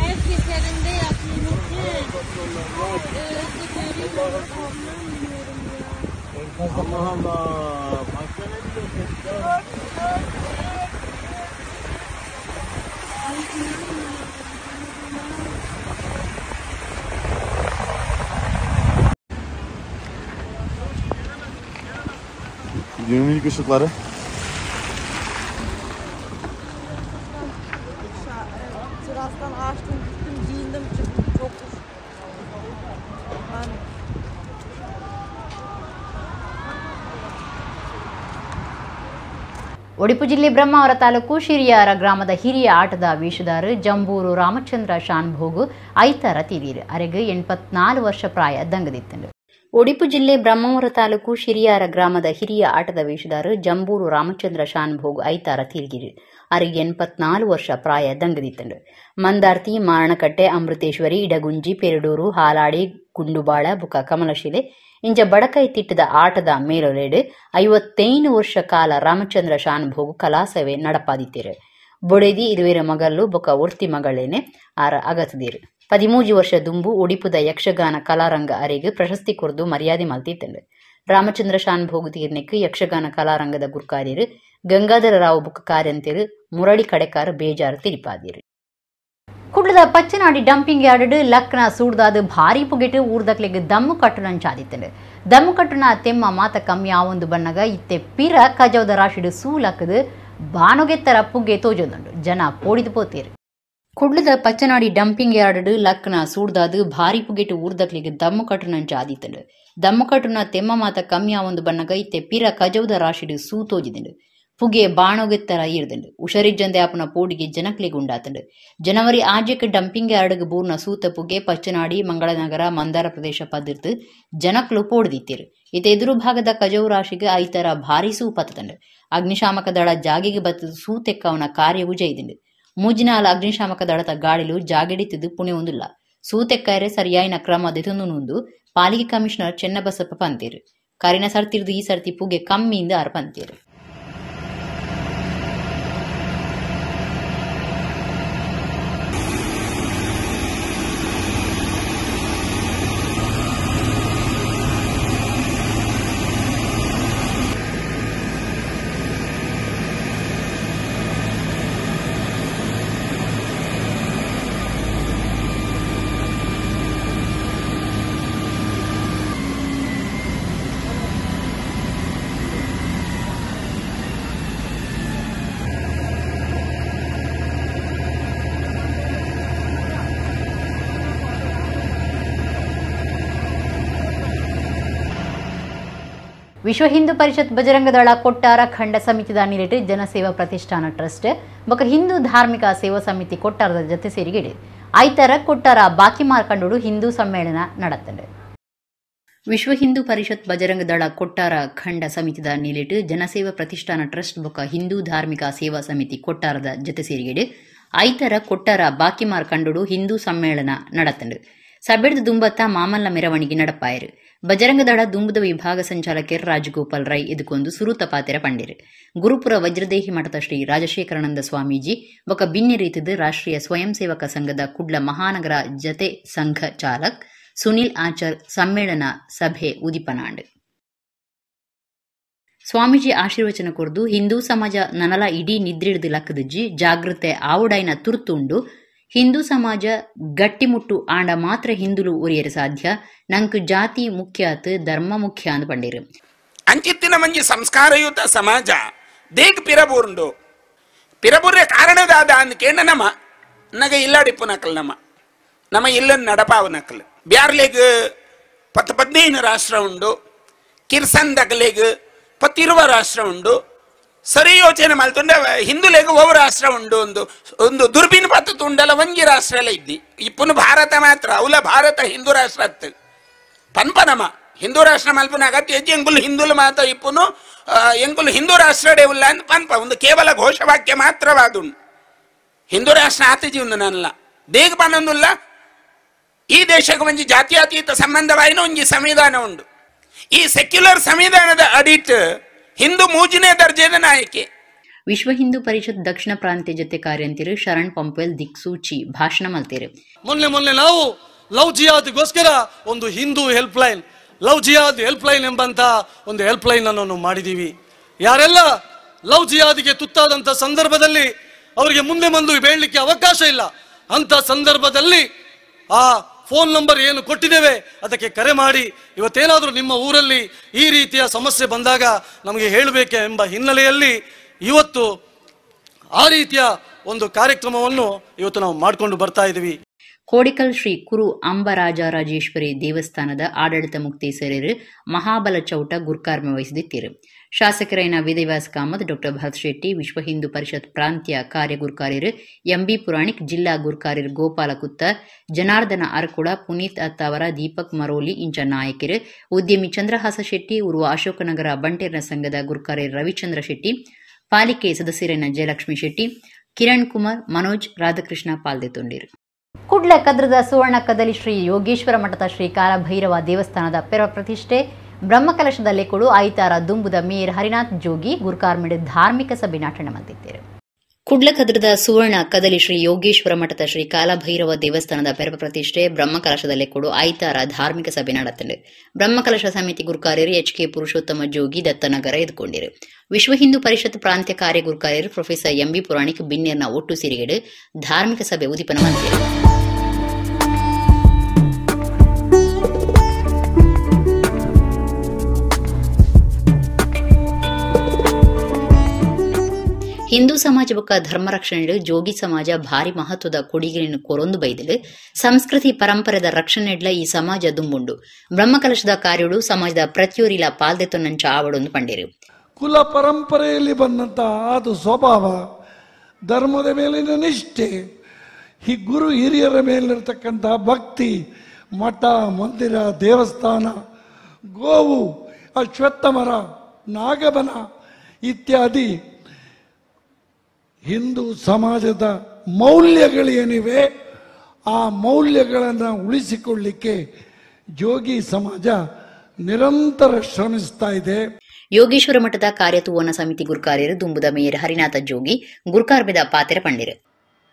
F: Herkes evinde yapıyor.
C: Allah Allah. Başka ne diyorsun?
G: Günün ilk ışıkları.
H: Terastan açtım, gittim, giyindim, çıktım. Çok ben...
A: Odipu ಜಿಲ್ಲೆ ಬ್ರಹ್ಮಾವರ ತಾಲೂಕು ಶಿರಿಯಾರ ಗ್ರಾಮದ ಹಿರಿಯ ಆಟದ ವೇಷಧಾರ ಜಂಬೂರು ರಾಮಚಂದ್ರ ಶಾನ್ಭೋಗು ಐತಾರ ತೀರಿರು. ಅರೆಗೆ 84 ವರ್ಷ ಪ್ರಾಯ ದಂಗದಿತ್ತಂಡು. ಒಡಿಪು ಜಿಲ್ಲೆ ಬ್ರಹ್ಮಾವರ ತಾಲೂಕು ಶಿರಿಯಾರ ಗ್ರಾಮದ ಹಿರಿಯ ಆಟದ ವೇಷಧಾರ ಜಂಬೂರು ರಾಮಚಂದ್ರ ಶಾನ್ಭೋಗ್ ಐತಾರ ತೀರ್ಗಿರು. ಅರಿಗೆ 84 ವರ್ಷ ಪ್ರಾಯ ದಂಗದಿತ್ತಂಡು. ಮಂದಾರ್ತಿ, ಮಾರಣಕಟ್ಟೆ, ಅಮೃತೇಶ್ವರಿ, ಇಡಗುಂಜಿ, ಪೆರಡೂರು, ಹಾಲಾಡಿ, ಗುಂಡುಬಾಳ, ಬುಕ ಕಮಲಶಿಲೆ ಇಂಚ ಬಡಕೈ ತಿಟ್ಟದ ಆಟದ ಮೇಲೊಲೆಡು 55 ವರ್ಷ ಕಾಲ ರಾಮಚಂದ್ರ ಶಾನ್ಭೋಗು ಕಲಾಸೇವೆ ನಡಪಾದಿತ್ತೀರು. ಬೊಡೆದಿ ಇರುವೆರ ಮಗಲ್ಲು ಬೊಕ ಒರ್ತಿ ಮಗಳೇನೆ ಆರ ಅಗತದಿರು. 13 ವರ್ಷ ದುಂಬು ಒಡಿಪುದ ಯಕ್ಷಗಾನ ಕಲಾರಂಗ ಅರೆಗೆ ಪ್ರಶಸ್ತಿ ಕೊರ್ದು ಮರ್ಯಾದೆ ಮಲ್ತಿತ್ತಂಡು. ರಾಮಚಂದ್ರ ಶಾನ್ಭೋಗು ತೀರ್ನೆಕ್ ಯಕ್ಷಗಾನ ಕಲಾರಂಗದ ಗುರ್ಕಾರ್ಯರು ಗಂಗಾಧರ ರಾವ್ ಬುಕ್ ಕಾರ್ಯಂತೆರು ಮುರಳಿ ಕಡೆಕಾರ ಬೇಜಾರು ತಿರಿಪಾದಿರು. ಕುಡ್ಲದ ಪಚ್ಚನಾಡಿ ಡಂಪಿಂಗ್ ಯಾರ್ಡ್ ಲಕ್ನ ಸೂಡ್ದಾದ ಭಾರಿ ಪುಗೆಟು ಊರ್ದಕ್ಲೆಗ್ ದಮ್ಮು ಕಟ್ಟುನಂಚಾದಿತ್ತಂಡು. ದಮ್ಮು ಕಟ್ಟುನ ತೆಮ್ಮ ಮಾತ ಕಮ್ಮಿ ಆವೊಂದು ಬಣ್ಣಗ ಇತ್ತೆ ಪಿರ ಕಜೌದ ರಾಶಿಡು ಸೂಲಕ್ಕದು ಬಾನುಗೆತ್ತರ ಪುಗ್ಗೆ ತೋಜೊಂದುಂಡು. ಜನ ಪೋಡಿದು ಪೋತೇರು. ಕುಡ್ಲದ ಪಚ್ಚನಾಡಿ ಡಂಪಿಂಗ್ ಯಾರ್ಡ್ ಲಕ್ನ ಸೂಡ್ದಾದು ಭಾರಿ ಪುಗೆಟು ಊರ್ದಕ್ಲೆಗ್ ದಮ್ಮು ಕಟ್ಟುನಂಚಾದಿತ್ತಂಡು. ದಮ್ಮು ಕಟ್ಟುನ ತೆಮ್ಮ ಮಾತ ಕಮ್ಮಿ ಆವೊಂದು ಬಣ್ಣಗ ಇತ್ತೆ ಪಿರ ಕಜೌದ ರಾಶಿಡು ಸೂ ತೋಜಿದಂಡು. ಪುಗೆ ಬಾಣೋಗೆತ್ತರ ಈರ್ದಂಡು. ಉಷರಿಜ್ಜಂದೆ ಆಪನ ಪೋಡಿಗೆ ಜನಕ್ಲೆಗ್ ಉಂಡಾತಂಡು. ಜನವರಿ ಆಜೆಕ್ ಡಂಪಿಂಗ್ ಯಾರ್ಡ್ಗ್ ಬೂರ್ನ ಸೂತ ಪುಗೆ ಪಚ್ಚನಾಡಿ, ಮಂಗಳನಗರ, ಮಂದಾರ ಪ್ರದೇಶ ಪದಿರ್ತು ಜನಕ್ಲು ಪೋಡ್ದಿತ್ತೀರು. ಇತ ಎದುರು ಭಾಗದ ಕಜವು ರಾಶಿಗೆ ಐತರ ಭಾರಿ ಸೂ ಪತ್ತಂಡು. ಅಗ್ನಿಶಾಮಕ ದಳ ಜಾಗೆಗೆ ಬತ್ತದು ಸೂ ತೆಕ್ಕವನ ಕಾರ್ಯವು ಜೈದಿಂಡು. ಮೂಜಿನಾಲ ಅಗ್ನಿಶಾಮಕ ದಳದ ಗಾಡಿಲು ಜಾಗೆಡಿತ್ತಿದ್ದು ಪುಣೆ ಒಂದುಲ್ಲ. ಸೂ ತೆಕ್ಕರೆ ಸರಿಯಾಯಿನ ಕ್ರಮ ದೆತೊಂದು ಪಾಲಿಕೆ ಕಮಿಷನರ್ ಚೆನ್ನಬಸಪ್ಪ ಪಂತೇರು. ಕರಿನ ಸರ್ತಿರ್ದು ಈ ಸರ್ತಿ ಪುಗೆ ಕಮ್ಮಿಯಿಂದ ಆರ್ ಪಂತೇರು. ವಿಶ್ವ ಹಿಂದೂ ಪರಿಷತ್ ಬಜರಂಗದಳ ಕೊಟ್ಟಾರ ಖಂಡ ಸಮಿತಿದ ನಿಲೆಟ್ ಜನಸೇವಾ ಪ್ರತಿಷ್ಠಾನ ಟ್ರಸ್ಟ್ ಬೊಕ ಹಿಂದೂ ಧಾರ್ಮಿಕ ಸೇವಾ ಸಮಿತಿ ಕೊಟ್ಟಾರದ ಜತೆ ಸೇರಿಗೆಡೆ ಐತರ ಕೊಟ್ಟಾರ ಬಾಕಿಮಾರ್ ಕಂಡೋಡು ಹಿಂದೂ ಸಮ್ಮೇಳನ ನಡತ್ತಂಡು.
B: ವಿಶ್ವ ಹಿಂದೂ ಪರಿಷತ್ ಬಜರಂಗ ದಳ ಕೊಟ್ಟಾರ ಖಂಡ ಸಮಿತಿದ ನಿಲೆಟ್ ಜನಸೇವಾ ಪ್ರತಿಷ್ಠಾನ ಟ್ರಸ್ಟ್ ಬೊಕ್ಕ ಹಿಂದೂ ಧಾರ್ಮಿಕ ಸೇವಾ ಸಮಿತಿ ಕೊಟ್ಟಾರದ ಜತೆ ಸೇರಿಗೆಡು ಐತರ ಕೊಟ್ಟಾರ ಬಾಕಿಮಾರ್ ಕಂಡೋಡು ಹಿಂದೂ ಸಮ್ಮೇಳನ ನಡತ್ತಂಡು. ಸಬೆಡ್ದ ದುಂಬತ್ತ ಮಾಮಲ್ಲ ಮೆರವಣಿಗೆ ನಡಪಾಯರು. ಬಜರಂಗ ದಳ ದುಂಬುದ ವಿಭಾಗ ಸಂಚಾಲಕರ್ ರಾಜಗೋಪಾಲ್ ರೈ ಎದುಕೊಂದು ಸುರುತ ಪಾತೆರ ಪಂಡಿರು. ಗುರುಪುರ ವಜ್ರದೇಹಿ ಮಠದ ಶ್ರೀ ರಾಜಶೇಖರಾನಂದ ಸ್ವಾಮೀಜಿ ಬೊಕ್ಕ ಬಿನ್ನಿ ರೀತಿದ ರಾಷ್ಟ್ರೀಯ ಸ್ವಯಂ ಸೇವಕ ಸಂಘದ ಕುಡ್ಲ ಮಹಾನಗರ ಜತೆ ಸಂಘ ಚಾಲಕ್ ಸುನಿಲ್ ಆಚಾರ್ ಸಮ್ಮೇಳನ ಸಭೆ ಉದಿಪನಾಂಡ್. ಸ್ವಾಮೀಜಿ ಆಶೀರ್ವಚನ ಕೊರ್ದು ಹಿಂದೂ ಸಮಾಜ ನನಲ ಇಡೀ ನಿದ್ರಿಡ್ದು ಲಕ್ಕದಿಜ್ಜಿ ಜಾಗೃತೆ ಆವುಡೈನ ತುರ್ತುಂಡು. ಹಿಂದೂ ಸಮಾಜ ಗಟ್ಟಿಮುಟ್ಟು ಆಂಡ ಮಾತ್ರ ಹಿಂದುಲು ಒರಿಯರು ಸಾಧ್ಯ. ನಂಕು ಜಾತಿ ಮುಖ್ಯಾತ್ ಧರ್ಮ ಮುಖ್ಯ ಅಂದ್ ಪಂಡಿರು.
G: ಅಂಚಿತ್ತಿನ ಮಂಜಿ ಸಂಸ್ಕಾರಯುತ ಸಮಾಜ ದೇಗ್ ಪಿರಬೂರುಂಡು. ಪಿರಬೂರ್ರೆ ಕಾರಣದಾದ ಅಂದ್ ಕೇಂಡ ನಮ ನಗ ಇಲ್ಲಾಡಿಪ್ಪು ನಕಲ್ ನಮ ನಮ್ಮ ಇಲ್ಲನ್ನು ನಡಪಾವು ನಕಲ್. ಬ್ಯಾರ್ಲೆಗ್ 10-15 ರಾಷ್ಟ್ರ ಉಂಡು, ಕಿರ್ಸಂದಗಲೆಗ್ 10-20 ರಾಷ್ಟ್ರ ಉಂಡು. ಸರಿ ಯೋಚನೆ ಮಲ್ತುಂಡ ಹಿಂದುಲೆಗ್ ಒವು ರಾಷ್ಟ್ರ ಉಂಡು ಒಂದು ಒಂದು ದುರ್ಬಿನ್ ಪತ್ತು ತುಂಡಲ ಒಂಜಿ ರಾಷ್ಟ್ರ ಎಲ್ಲ ಇದ್ದಿ ಇಪ್ಪುನು ಭಾರತ ಮಾತ್ರ. ಅವಲ ಭಾರತ ಹಿಂದೂ ರಾಷ್ಟ್ರ ಅತ್ತು ಪನ್ಪನಮ ಹಿಂದೂ ರಾಷ್ಟ್ರ ಮಲ್ಪುನ ಅಗತ್ಯ ಹೆಜ್ಜೆ ಎಂಕುಲು ಹಿಂದುಲು ಮಾತ್ರ ಇಪ್ಪುನು ಎಂಕುಲು ಹಿಂದೂ ರಾಷ್ಟ್ರಡೇ ಉಲ್ಲ ಅಂತ ಪನ್ಪ ಒಂದು ಕೇವಲ ಘೋಷವಾಕ್ಯ ಮಾತ್ರವಾದುಂಡು. ಹಿಂದೂ ರಾಷ್ಟ್ರ ಆತಿಜಿ ಒಂದು ನನ್ನಲ್ಲ ದೇಗ ಪನ್ನೊಂದುಲ್ಲ. ಈ ದೇಶಕ್ಕೆ ಒಂಜಿ ಜಾತ್ಯತೀತ ಸಂಬಂಧವಾಯಿನ ಒಂಜಿ ಸಂವಿಧಾನ ಉಂಡು. ಈ ಸೆಕ್ಯುಲರ್ ಸಂವಿಧಾನದ ಅಡಿಟ್ ಹಿಂದೂ ಮೂಜನೇ ದರ್ಜೆದ ನಾಯಕಿ.
B: ವಿಶ್ವ ಹಿಂದೂ ಪರಿಷತ್ ದಕ್ಷಿಣ ಪ್ರಾಂತ್ಯ ಜೊತೆ ಕಾರ್ಯಂತಿರು ಶರಣ್ ಪಂಪೆಲ್ ದಿಕ್ಸೂಚಿ ಭಾಷಣ ಮಲ್ತೇರು.
I: ಮೊನ್ನೆ ಮೊನ್ನೆ ನಾವು ಲವ್ ಜಿಹಾದ್ಗೋಸ್ಕರ ಒಂದು Hindu help line, love jihad help line ಎಂಬಂತ ಒಂದು ಹೆಲ್ಪ್ ಲೈನ್ ಅನ್ನು ಮಾಡಿದ್ದೀವಿ. ಯಾರೆಲ್ಲ ಲವ್ ಜಿಹಾದ್ಗೆ ತುತ್ತಾದಂಥ ಸಂದರ್ಭದಲ್ಲಿ ಅವರಿಗೆ ಮುಂದೆ ಬಂದು ಬೇಡಲಿಕ್ಕೆ ಅವಕಾಶ ಇಲ್ಲ ಅಂತ ಸಂದರ್ಭದಲ್ಲಿ ಆ ಫೋನ್ ನಂಬರ್ ಏನು ಕೊಟ್ಟಿದ್ದೇವೆ ಅದಕ್ಕೆ ಕರೆ ಮಾಡಿ ಇವತ್ತೇನಾದರೂ ನಿಮ್ಮ ಊರಲ್ಲಿ ಈ ರೀತಿಯ ಸಮಸ್ಯೆ ಬಂದಾಗ ನಮಗೆ ಹೇಳಬೇಕೆ ಎಂಬ ಹಿನ್ನೆಲೆಯಲ್ಲಿ ಇವತ್ತು ಆ ರೀತಿಯ ಒಂದು ಕಾರ್ಯಕ್ರಮವನ್ನು ಇವತ್ತು ನಾವು ಮಾಡಿಕೊಂಡು ಬರ್ತಾ ಇದ್ದೀವಿ.
B: ಕೋಡಿಕಲ್ ಶ್ರೀ ಕುರು ಅಂಬರಾಜರಾಜೇಶ್ವರಿ ದೇವಸ್ಥಾನದ ಆಡಳಿತ ಮುಕ್ತೇಸರರು ಮಹಾಬಲ ಚೌಟ ಗುರ್ಕಾರ್ಮೆ ವಹಿಸಿದಿತ್ತಿರು. ಶಾಸಕರೈನ ವೇದವ್ಯಾಸ ಕಾಮತ್, ಡಾಕ್ಟರ್ ಭರತ್ ಶೆಟ್ಟಿ, ವಿಶ್ವ ಹಿಂದೂ ಪರಿಷತ್ ಪ್ರಾಂತ್ಯ ಕಾರ್ಯಗುರ್ಕಾರ್ಯರು ಎಂಬಿ ಪುರಾಣಿಕ್, ಜಿಲ್ಲಾ ಗುರ್ಕಾರ್ಯರು ಗೋಪಾಲ ಕುತ್ತ, ಜನಾರ್ದನ ಅರಕುಳ, ಪುನೀತ್ ಅತ್ತಾವರ, ದೀಪಕ್ ಮರೋಲಿ ಇಂಚ ನಾಯಕರು, ಉದ್ಯಮಿ ಚಂದ್ರಹಾಸ ಶೆಟ್ಟಿ, ಉರುವ ಅಶೋಕನಗರ ಬಂಟೇರ್ನ ಸಂಘದ ಗುರ್ಕಾರ್ಯರು ರವಿಚಂದ್ರ ಶೆಟ್ಟಿ, ಪಾಲಿಕೆ ಸದಸ್ಯರೈನ ಜಯಲಕ್ಷ್ಮಿ ಶೆಟ್ಟಿ, ಕಿರಣ್ ಕುಮಾರ್, ಮನೋಜ್, ರಾಧಾಕೃಷ್ಣ ಪಾಲ್ದೆತೊಂಡಿರು.
A: ಕುಡ್ಲ ಕದ್ರದ ಸುವರ್ಣ ಕದಲಿ ಶ್ರೀ ಯೋಗೇಶ್ವರ ಮಠದ ಶ್ರೀ ಕಾಲಭೈರವ ದೇವಸ್ಥಾನದ ಪೆರ ಪ್ರತಿಷ್ಠೆ ಬ್ರಹ್ಮಕಲಶದ ಲೆಕ್ಕಡು ಐತಾರ ದುಂಬುದ ಮೇಯರ್ ಹರಿನಾಥ್ ಜೋಗಿ ಗುರುಕಾರ್ಮಿಡ ಧಾರ್ಮಿಕ ಸಭೆ ನಾಟಣ ಮಂತಿದ್ದರು.
B: ಕುಡ್ಲ ಕದ್ರದ ಸುವರ್ಣ ಕದಲಿ ಶ್ರೀ ಯೋಗೇಶ್ವರ ಮಠದ ಶ್ರೀ ಕಾಲಭೈರವ ದೇವಸ್ಥಾನದ ಪೆರಪ ಪ್ರತಿಷ್ಠೆ ಬ್ರಹ್ಮಕಲಶದ ಲೆಕ್ಕಡು ಐತಾರ ಧಾರ್ಮಿಕ ಸಭೆ ನಡೆತಂಡು. ಬ್ರಹ್ಮಕಲಶ ಸಮಿತಿ ಗುರುಕಾರ್ಯರು ಎಚ್ ಕೆ ಪುರುಷೋತ್ತಮ ಜೋಗಿ ದತ್ತನಗರ ಎದ್ಕೊಂಡಿರು. ವಿಶ್ವ ಹಿಂದೂ ಪರಿಷತ್ ಪ್ರಾಂತ್ಯ ಕಾರ್ಯ ಗುರುಕಾರ್ಯರು ಪ್ರೊಫೆಸರ್ ಎಂಬಿ ಪುರಾಣಿಕ್ ಬಿನ್ನೇರ್ನ ಒಟ್ಟು ಸಿರಿಗೆಡು ಧಾರ್ಮಿಕ ಸಭೆ ಉದಿಪನ ಮಂತಿರು. ಹಿಂದೂ ಸಮಾಜ ಬೊಕ್ಕ ಧರ್ಮ ರಕ್ಷಣೆ ಜೋಗಿ ಸಮಾಜ ಭಾರಿ ಮಹತ್ವದ ಕೊಡುಗೆಯನ್ನು ಕೊರೊಂದು ಬೈದಲು ಸಂಸ್ಕೃತಿ ಪರಂಪರೆದ ರಕ್ಷಣೆಡ್ಲ ಈ ಸಮಾಜ ದುಂಬುಂಡು. ಬ್ರಹ್ಮಕಲಶದ ಕಾರ್ಯಡು ಸಮಾಜದ ಪ್ರತಿಯೊರಿಲ ಪಾಲ್ದೆತ್ತೊನ್ನಂಚ ಆವಡೊಂದು ಪಂಡಿರು.
J: ಕುಲ ಪರಂಪರೆಯಲ್ಲಿ ಬಂದಂತಹ ಅದು ಸ್ವಭಾವ, ಧರ್ಮದ ಮೇಲಿನ ನಿಷ್ಠೆ, ಈ ಗುರು ಹಿರಿಯರ ಮೇಲಿರತಕ್ಕಂತಹ ಭಕ್ತಿ, ಮಠ ಮಂದಿರ ದೇವಸ್ಥಾನ, ಗೋವು, ಅಶ್ವತ್ಥ ಮರ, ನಾಗಬನ ಇತ್ಯಾದಿ ಹಿಂದೂ ಸಮಾಜದ ಮೌಲ್ಯಗಳೇನಿವೆ ಆ ಮೌಲ್ಯಗಳನ್ನು ಉಳಿಸಿಕೊಳ್ಳಿಕ್ಕೆ ಜೋಗಿ ಸಮಾಜ ನಿರಂತರ ಶ್ರಮಿಸ್ತಾ ಇದೆ.
B: ಯೋಗೇಶ್ವರ ಮಠದ ಕಾರ್ಯತುವನ ಸಮಿತಿ ಗುರುಕಾರ್ಯರು ದುಂಬುದ ಮೇಯರ್ ಹರಿನಾಥ ಜೋಗಿ ಗುರುಕಾರ್ಬೆದ ಪಾತೆರ ಪಂಡಿರು.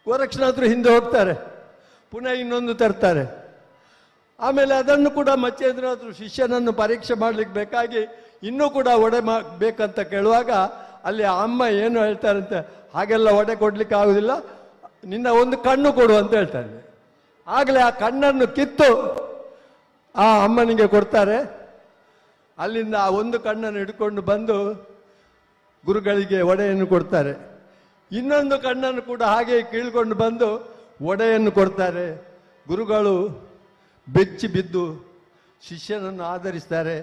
K: ಗೋರಕ್ಷನಾಥರು ಹಿಂದೆ ಹೋಗ್ತಾರೆ, ಪುನಃ ಇನ್ನೊಂದು ತರ್ತಾರೆ. ಆಮೇಲೆ ಅದನ್ನು ಕೂಡ ಮಚ್ಚೇಂದ್ರನಾಥರು ಶಿಷ್ಯನನ್ನು ಪರೀಕ್ಷೆ ಮಾಡಲಿಕ್ಕೆ ಬೇಕಾಗಿ ಇನ್ನೂ ಕೂಡ ಒಡೆ ಬೇಕಂತ ಕೇಳುವಾಗ ಅಲ್ಲಿ ಅಮ್ಮ ಏನು ಹೇಳ್ತಾರಂತೆ, ಹಾಗೆಲ್ಲ ಒಡೆ ಕೊಡ್ಲಿಕ್ಕೆ ಆಗುದಿಲ್ಲ, ನಿನ್ನ ಒಂದು ಕಣ್ಣು ಕೊಡು ಅಂತ ಹೇಳ್ತಾರೆ. ಆಗಲೇ ಆ ಕಣ್ಣನ್ನು ಕಿತ್ತು ಆ ಅಮ್ಮನಿಗೆ ಕೊಡ್ತಾರೆ. ಅಲ್ಲಿಂದ ಆ ಒಂದು ಕಣ್ಣನ್ನು ಹಿಡ್ಕೊಂಡು ಬಂದು ಗುರುಗಳಿಗೆ ಒಡೆಯನ್ನು ಕೊಡ್ತಾರೆ. ಇನ್ನೊಂದು ಕಣ್ಣನ್ನು ಕೂಡ ಹಾಗೆ ಕೀಳ್ಕೊಂಡು ಬಂದು ಒಡೆಯನ್ನು ಕೊಡ್ತಾರೆ. ಗುರುಗಳು ಬೆಚ್ಚಿ ಬಿದ್ದು ಶಿಷ್ಯನನ್ನು ಆಧರಿಸ್ತಾರೆ.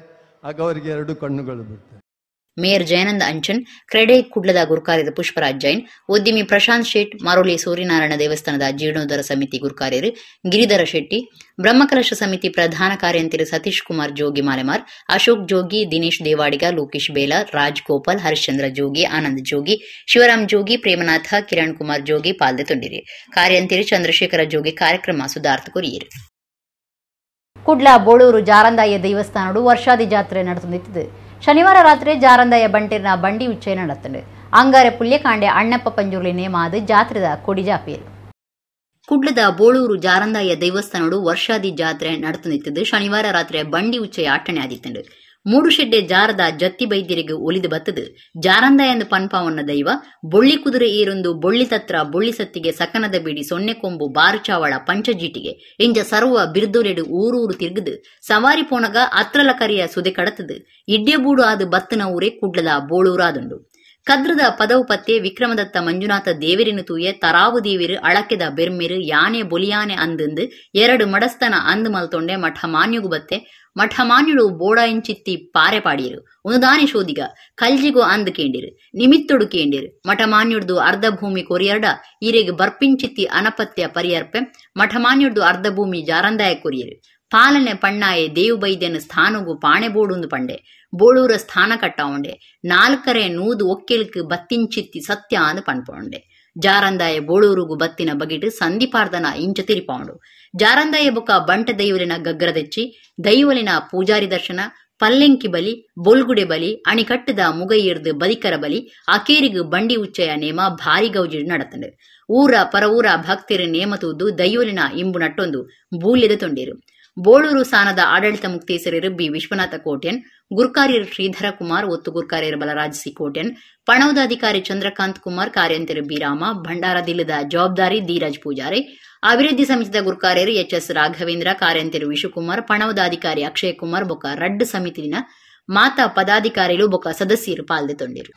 K: ಆಗ ಅವರಿಗೆ ಎರಡು ಕಣ್ಣುಗಳು ಬಿಡ್ತಾರೆ.
B: ಮೇಯರ್ ಜಯಾನಂದ ಅಂಚನ್, ಕ್ರೆಡೆ ಕುಡ್ಲದ ಗುರ್ಕಾರ್ಯರು ಪುಷ್ಪರಾಜ್ ಜೈನ್, ಉದ್ಯಮಿ ಪ್ರಶಾಂತ್ ಶೇಟ್, ಮರೋಳಿ ಸೂರ್ಯನಾರಾಯಣ ದೇವಸ್ಥಾನದ ಜೀರ್ಣೋದ್ಧಾರ ಸಮಿತಿ ಗುರ್ಕಾರ್ಯರು ಗಿರಿಧರ ಶೆಟ್ಟಿ, ಬ್ರಹ್ಮಕಲಶ ಸಮಿತಿ ಪ್ರಧಾನ ಕಾರ್ಯಂತಿರು ಸತೀಶ್ ಕುಮಾರ್ ಜೋಗಿ ಮಾಲೆಮಾರ್, ಅಶೋಕ್ ಜೋಗಿ, ದಿನೇಶ್ ದೇವಾಡಿಗ, ಲೋಕೇಶ್ ಬೇಲ, ರಾಜ್ ಗೋಪಾಲ್, ಹರಿಶ್ಚಂದ್ರ ಜೋಗಿ, ಆನಂದ್ ಜೋಗಿ, ಶಿವರಾಮ್ ಜೋಗಿ, ಪ್ರೇಮನಾಥ, ಕಿರಣ್ ಕುಮಾರ್ ಜೋಗಿ ಪಾಲ್ದೆ ತೊಂಡಿರಿ. ಕಾರ್ಯಂತಿರು ಚಂದ್ರಶೇಖರ ಜೋಗಿ ಕಾರ್ಯಕ್ರಮ ಸುಧಾರ್ಥ ಕೊರಿಯರು.
A: ಕುಡ್ಲ ಬೋಳೂರು ಜಾರಂದಾಯ ದೇವಸ್ಥಾನಡು ವರ್ಷಾದಿ ಜಾತ್ರೆ ನಡೆಸುತ್ತಿದ್ದು ಶನಿವಾರ ರಾತ್ರಿ ಜಾರಂದಾಯ ಬಂಟಿರ್ನ ಬಂಡಿ ಉಚ್ಚಯ ನಡೆತಂಡು. ಅಂಗಾರೆ ಪುಲ್ಯಕಾಂಡೆ ಅಣ್ಣಪ್ಪ ಪಂಜುರ್ಲಿ ನೇಮಾದ ಜಾತ್ರೆದ ಕೊಡಿಜಾಪಿಯರು.
B: ಕುಡ್ಲದ ಬೋಳೂರು ಜಾರಂದಾಯ ದೇವಸ್ಥಾನಡು ವರ್ಷಾದಿ ಜಾತ್ರೆ ನಡೆತುನಿತ್ತಿದ್ದು ಶನಿವಾರ ರಾತ್ರಿ ಬಂಡಿ ಉಚ್ಚಯ ಆಟಣೆ ಆದಿತ್ತಂಡು. ಮೂಡುಶೆಡ್ಡೆ ಜಾರದ ಜತ್ತಿ ಬೈದ್ಯರಿಗೆ ಒಲಿದು ಬತ್ತದು ಜಾರಂದಾಯ ಎಂದು ಪನ್ಪಾವನ್ನ ದೈವ ಬೊಳ್ಳಿ ಕುದುರೆ ಏರೊಂದು ಬೊಳ್ಳಿ ತತ್ರ ಬೊಳ್ಳಿ ಸತ್ತಿಗೆ ಸಕನದ ಬಿಡಿ ಸೊನ್ನೆ ಕೊಂಬು ಬಾರುಚಾವಳ ಪಂಚಜೀಟಿಗೆ ಇಂಜ ಸರ್ವ ಬಿರ್ದೊಲೆಡು ಊರೂರು ತಿರುಗದು ಸವಾರಿ ಪೋನಗ ಅತ್ರಲ ಕರಿಯ ಸುದೆ ಕಡತದು ಇಡ್ಡೆಬೂಡು ಆದು ಬತ್ತನ ಊರೇ ಕುಡ್ಲದ ಬೋಳೂರಾದುಂಡು. ಕದ್ರದ ಪದವು ಪತ್ತೆ ವಿಕ್ರಮದತ್ತ ಮಂಜುನಾಥ ದೇವರಿನ ತೂಯೆ ತರಾವು ದೇವಿರು ಅಳಕೆದ ಬೆರ್ಮೆರು ಯಾನೆ ಬೊಲಿಯಾನೆ ಅಂದಂದು ಎರಡು ಮಡಸ್ತನ ಅಂದ್ ಮಲ್ತೊಂಡೆ ಮಠ ಮಾನ್ಯುಗು ಬತ್ತೆ ಮಠ ಮಾನ್ಯುಡು ಬೋಡ ಇಂಚಿತ್ತಿ ಪಾರೆ ಪಾಡಿಯರು ಒಂದುದಾನೆ ಶೋಧಿಗ ಕಲ್ಜಿಗೋ ಅಂದ್ ಕೇಂಡಿರು ನಿಮಿತ್ತೊಡು ಕೇಂಡಿರು ಮಠ ಮಾನ್ಯುಡ್ದು ಅರ್ಧ ಭೂಮಿ ಕೊರಿಯರ್ಡ ಈರೆಗ್ ಬರ್ಪಿಂಚಿತ್ತಿ ಅನಪತ್ಯ ಪರಿಯರ್ಪೆ ಮಠ ಮಾನ್ಯುಡ್ದು ಅರ್ಧ ಭೂಮಿ ಜಾರಂದಾಯ ಕೊರಿಯರು ಪಾಲನೆ ಪಣ್ಣಾಯೆ ದೇವು ಬೈದ್ಯನ ಸ್ಥಾನಗು ಪಾಣೆ ಬೋಡುಂದು ಪಂಡೆ ಬೋಳೂರ ಸ್ಥಾನ ಕಟ್ಟಾವಂಡೆ ನಾಲ್ಕರೆ ನೂದು ಒಕ್ಕೆಲ್ಕ್ ಬತ್ತಿಂಚಿತ್ತಿ ಸತ್ಯ ಅಂದ್ ಪಣ್ಪೊಂಡೆ. ಜಾರಂದಾಯ ಬೋಳೂರುಗು ಬತ್ತಿನ ಬಗೆಟ್ ಸಂಧಿಪಾರ್ದನ ಇಂಚ ತಿರಿಪಾಂಡು. ಜಾರಂದಾಯ ಬೊಕ ಬಂಟ ದೈವಲಿನ ಗಗ್ಗರದೆಚ್ಚಿ ದೈವಲಿನ ಪೂಜಾರಿ ದರ್ಶನ ಪಲ್ಲೆಂಕಿ ಬಲಿ ಬೊಲ್ಗುಡೆ ಬಲಿ ಅಣಿಕಟ್ಟದ ಮುಗೈಯಿರ್ದು ಬದಿಕರ ಬಲಿ ಅಕೇರಿಗು ಬಂಡಿ ಉಚ್ಚಯ ನೇಮ ಭಾರಿ ಗೌಜಿ ನಡತಂಡು. ಊರ ಪರವೂರ ಭಕ್ತಿರು ನೇಮ ತೂದು ದೈವಲಿನ ಇಂಬು ನಟ್ಟೊಂದು ಬೂಲ್ಯದ ತೊಂಡಿರು. ಬೋಳೂರು ಸಾನದ ಆಡಳಿತ ಮುಕ್ತೇಸರರು ಬಿ ವಿಶ್ವನಾಥ ಕೋಟ್ಯನ್, ಗುರ್ಕಾರ್ಯರು ಶ್ರೀಧರ ಕುಮಾರ್, ಒತ್ತು ಗುರ್ಕಾರ್ಯರು ಬಲರಾಜ್ ಸಿ ಕೋಟ್ಯನ್, ಪಣವದ ಅಧಿಕಾರಿ ಚಂದ್ರಕಾಂತ್ ಕುಮಾರ್, ಕಾರ್ಯಂತರು ಬಿ ರಾಮ, ಭಂಡಾರ ದಿಲ್ಲದ ಜವಾಬ್ದಾರಿ ಧೀರಜ್ ಪೂಜಾರಿ, ಅಭಿವೃದ್ಧಿ ಸಮಿತಿದ ಗುರ್ಕಾರ್ಯರು ಎಚ್ ಎಸ್ ರಾಘವೇಂದ್ರ, ಕಾರ್ಯಂತರು ವಿಶುಕುಮಾರ್, ಪಣವದ ಅಧಿಕಾರಿ ಅಕ್ಷಯ್ ಕುಮಾರ್ ಬೊಕ ರಡ್ಡು ಸಮಿತಿನ ಮಾತಾ ಪದಾಧಿಕಾರಿಗಳು ಬೊಕ ಸದಸ್ಯರು ಪಾಲ್ದೆ ತೊಂಡಿರು.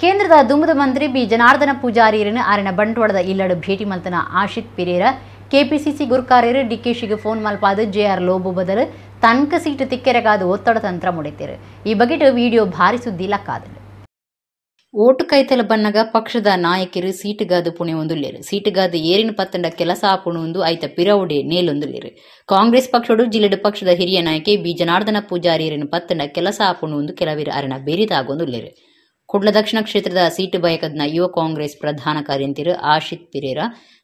A: ಕೇಂದ್ರದ ದುಂಬದ ಮಂತ್ರಿ ಬಿ ಜನಾರ್ದನ ಪೂಜಾರಿಯರನ್ನು ಆರಿನ ಬಂಟ್ವಾಳದ ಇಲ್ಲಡು ಭೇಟಿ ಮಲ್ತನ ಆಶಿತ್ ಪಿರೇರ ಕೆಪಿಸಿಸಿ ಗುರ್ಕಾರ್ಯರು ಡಿಕೆಶಿಗೆ ಫೋನ್ ಮಲ್ಪಾದ ಜೆಆರ್ ಲೋಬು ಬದಲು ತನ್ಕ ಸೀಟು ತಿಕ್ಕೆರಗಾದ ಒತ್ತಡ ತಂತ್ರ ಮುಡಿತೀರು. ಈ ಬಗೆಟ್ ವಿಡಿಯೋ ಭಾರಿ ಸುದ್ದಿ ಲಕ್ಕಾದನು.
B: ಓಟು ಕೈತಲ ಬನ್ನಗ ಪಕ್ಷದ ನಾಯಕರು ಸೀಟುಗಾದು ಪುಣೆ ಒಂದುಲ್ಲೇರು ಸೀಟುಗಾದು ಏರಿನ ಪತ್ತಂಡ ಕೆಲಸ ಆಪುಣು ಐತ ಪಿರವುಡೆ ನೇಲೊಂದುಲ್ಲೇರು. ಕಾಂಗ್ರೆಸ್ ಪಕ್ಷಡು ಜಿಲ್ಲೆಡು ಪಕ್ಷದ ಹಿರಿಯ ನಾಯಕೆ ಬಿ ಜನಾರ್ದನ ಪೂಜಾರಿಯರನ್ನು ಪತ್ತಂಡ ಕೆಲಸ ಆಪುಣು ಕೆಲವರು ಅರಣ ಬೇರಿದಾಗೊಂದುಲ್ಲೇರು. ಕುಡ್ಲ ದಕ್ಷಿಣ ಕ್ಷೇತ್ರದ ಸೀಟು ಬಯಕದ್ನ ಯುವ ಕಾಂಗ್ರೆಸ್ ಪ್ರಧಾನ ಕಾರ್ಯಂತಿರು ಆಶಿತ್ ಪಿರೇರ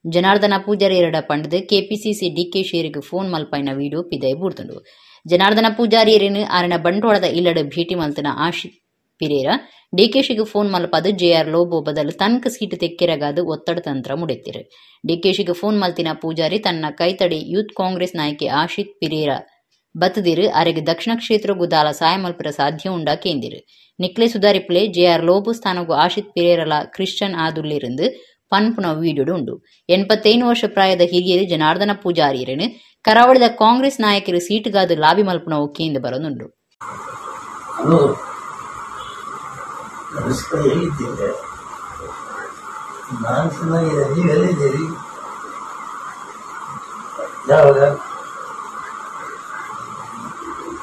B: ಜನಾರ್ದನ ಪೂಜಾರಿಯರಡ ಪಂಡದು ಕೆಪಿಸಿಸಿ ಡಿಕೆ ಶೇರಿಗೆ ಫೋನ್ ಮಲ್ಪಾಯಿನ ವಿಡಿಯೋ ಪಿದೈ ಬೂಡ್ತುಂಡು. ಜನಾರ್ದನ ಪೂಜಾರಿಯರನ್ನು ಆರಣ ಬಂಟ್ವಾಳದ ಇಲ್ಲಡು ಭೇಟಿ ಮಲ್ತನ ಆಶಿತ್ ಪಿರೇರ ಡಿಕೆಶಿಗೆ ಫೋನ್ ಮಲ್ಪಾದು ಜೆಆರ್ ಲೋಬೋ ಬದಲು ತನ್ಕ ಸೀಟು ತೆಕ್ಕೆರಗಾದು ಒತ್ತಡ ತಂತ್ರ ಮುಡೆತ್ತಿರು. ಡಿಕೆಶಿಗೆ ಫೋನ್ ಮಲ್ತಿನ ಪೂಜಾರಿ ತನ್ನ ಕೈತಡಿ ಯೂತ್ ಕಾಂಗ್ರೆಸ್ ನಾಯಕಿ ಆಶಿತ್ ಪಿರೇರ ಬತ್ತದಿರು ಅರೆಗೆ ದಕ್ಷಿಣ ಕ್ಷೇತ್ರಗೂ ದಾಲ ಸಾಯ ಮಲ್ಪರ ಸಾಧ್ಯ ಉಂಡಾ ಕೇಂದಿರು. ನಿಕ್ಲೆ ಸುಧಾರಿಪ್ಲೆ ಜೆಆರ್ ಲೋಬು ಸ್ಥಾನಗೂ ಆಶಿತ್ ಪಿರೇರಲ ಕ್ರಿಶ್ಚಿಯನ್ ಆದುಲ್ಲಿருந்து ಪನ್ಪುನ ವೀಡಿಯೋಡು ಉಂಡು. 85 ವರ್ಷ ಪ್ರಾಯದ ಹಿರಿಯರು ಜನಾರ್ದನ ಪೂಜಾರಿಯರನ್ನು ಕರಾವಳಿದ ಕಾಂಗ್ರೆಸ್ ನಾಯಕರು ಸೀಟುಗಾದು ಲಾಬಿ ಮಲ್ಪುನ ಕೇಂದ್ರ ಬರನುಂಡು.